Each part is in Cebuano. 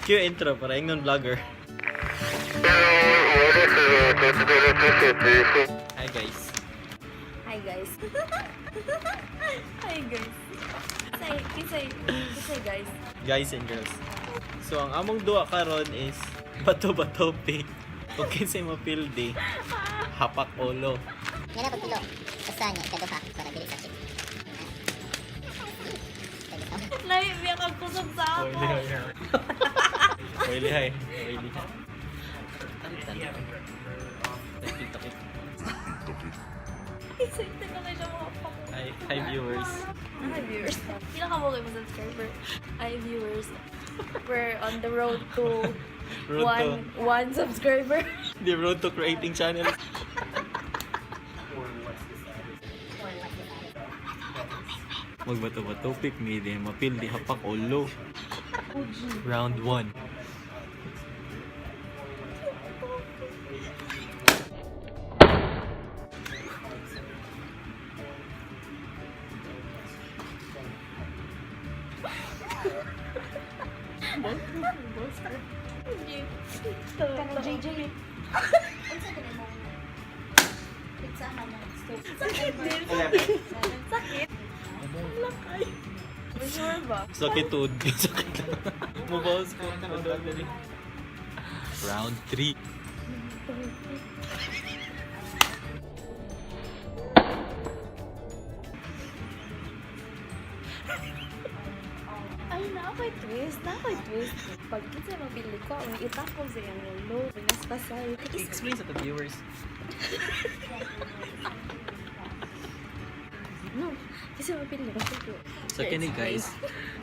Cue intro para ingon vlogger. Hi guys. Hi guys. Hi guys. Kisay, kisay, kisay guys. Guys and girls. So ang among duwa karon is bato-bato pick. O kinsay mapildi, hapak ulo. Nga na pagtulo. Basta niya, ikaduha para dili sakit. Lahi, biya kang kusog sa ako. Oily hay. Oily hay. Takit, takit. Excited na kayo siya mga pako. Hi, hi viewers. Hi viewers. Pila ka mo kayo mga subscriber? Hi viewers. We're on the road to Road one to one subscriber. the road to creating channel. Magbato-bato pick me din mapildi hapak ulo. Round 1. Kanang JJ. Unsa ka mo? Pizzahan na. Sakit din. Sakit. Lakay. Sure ba? Sakit to. Sakit. Mabawas ko. Round 3. Ay, na ako'y twist. Na ako'y twist. Pag kinsa mabili ko, ang itakol sa iyang ulo. Pinaspasay. Explain sa the viewers. No, kasi mapili ko. So kini guys,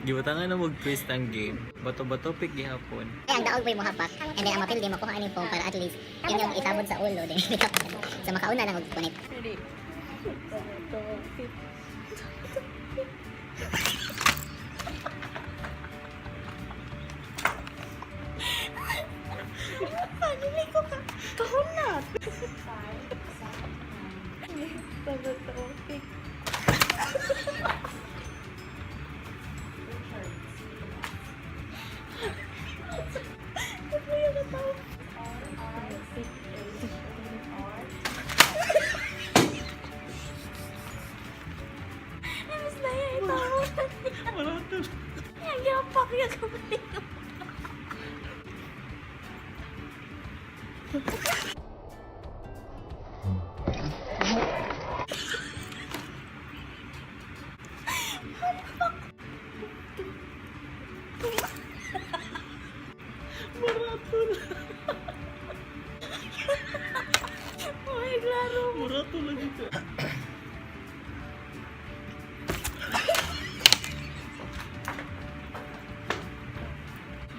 gibutangan na mag-twist ang game. Bato-bato pick gihapon. Ay, ang daog mo hapak. And then ang mapildi mo kuha aning phone para at least yun yung itabod sa ulo din. So makauna lang og connect. Ready. Paano ko ka? Kahunat! Bato-topic. Ano yung katawa? Imbis na yan, itawa. Marato. Ang yapak yung kamay ko. Marato. Ay, klaro. Marato lagi ka.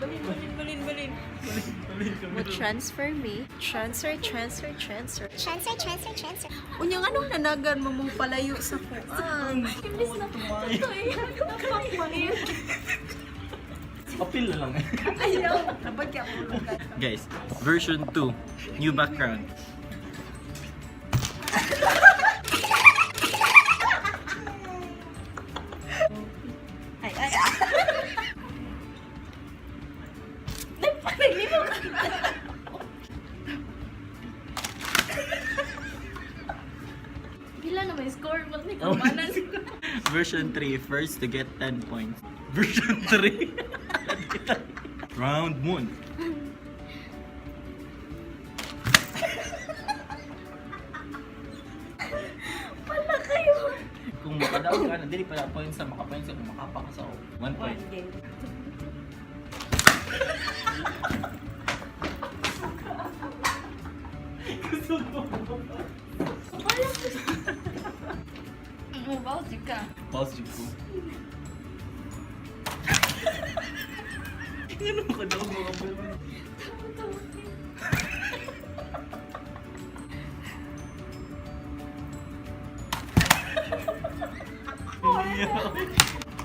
Balin, balin, balin, balin. Mo transfer me. Transfer, transfer, transfer. Transfer, transfer, transfer. Unyang anong nanagan mo mong palayo sa kuan? Imbis na. Totoo yan. Napak Appeal na lang. Ayaw. Nabag ka ulo ka. Guys, version 2, new background. Ay, ay, ay. Nagpanaglimo ka. Pila na may score? Ba't may kamanan? Version 3, first to get 10 points. Version 3. Round 1. Pala kayo. Kung makadaog ka na, dili pala points sa makapoints ka, kung makapa ka sa 1 point. One game. Gusto ko. Mabaw ka. Pause ko. Ano makadaog mga point?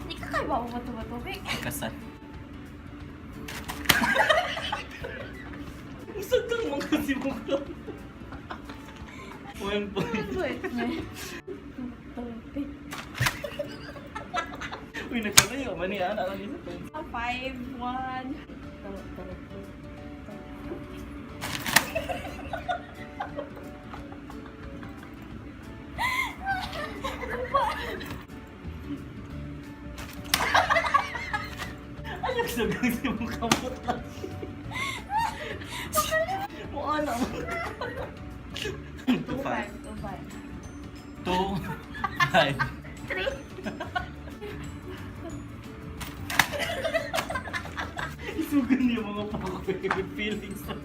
Hindi ka kayo ba bato-bato? Kasal. Usag kang mga simukha. 1 point. Uy, nagkalayo. Mani, ana lang isa. 5, 1. Ano sabi sa mong kamot lang? Mukha na mo. 2, 5. 2, 5. 2, 5. 3. Isugan niyo mga pako with feelings. 6.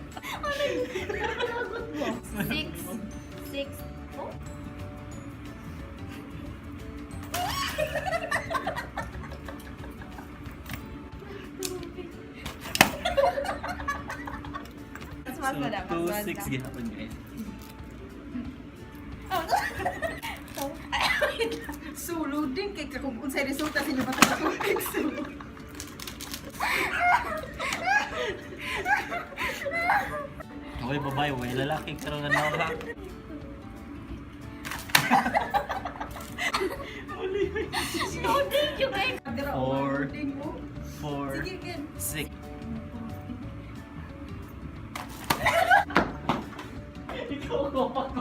6. 4. Mas mas So, na, 2, mas 6 gihapon, guys. Sulod din kay kung unsay resulta sa inyo bato sa tubig sulod. Okay, babae, way lalaki karon na ha. Muli. No, thank you, guys. Four. Din mo. 4, Sige, again. 6. Ikaw ko pa ko.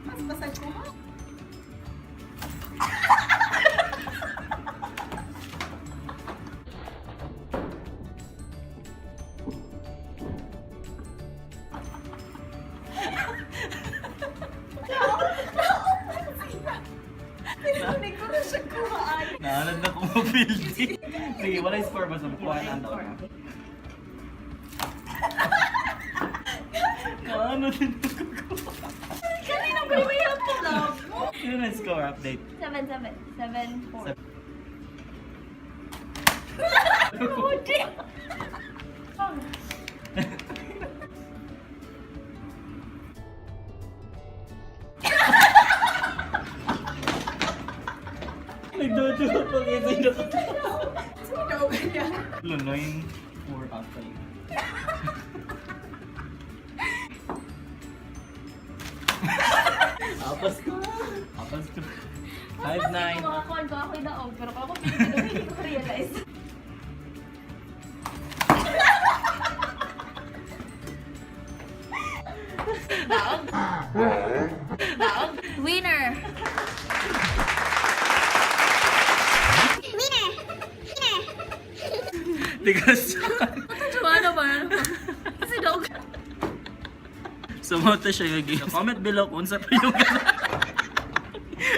Mas basag ko ha. Pinunig ko na siya kuhaan. Naalad na ko mapildi. Sige, wala yung score ba sa bukuhan ang taon? Kaano din ako ko? Kanina ko may hapon. Love mo. Sino na score update? 7, 7. 7, 4. Nagdodo pa kasi na ko. Sino ba niya? Ano, 9, 4 after. Apas ko. Apas ko. 5, 9. Makakuhan ko ako'y daog, pero ako hindi ko realize. Daog. Daog. Winner! Tigas. Ano ba? Ano ba? Kasi daog. So, mo to siya yung games. Comment below kung unsa pa yung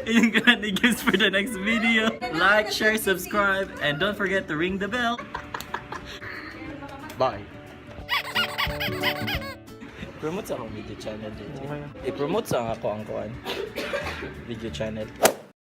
yung ganang games for the next video. Like, share, subscribe, and don't forget to ring the bell. Bye. Promote sa akong video channel dito. I-promote sa ako ang kuan. Video channel.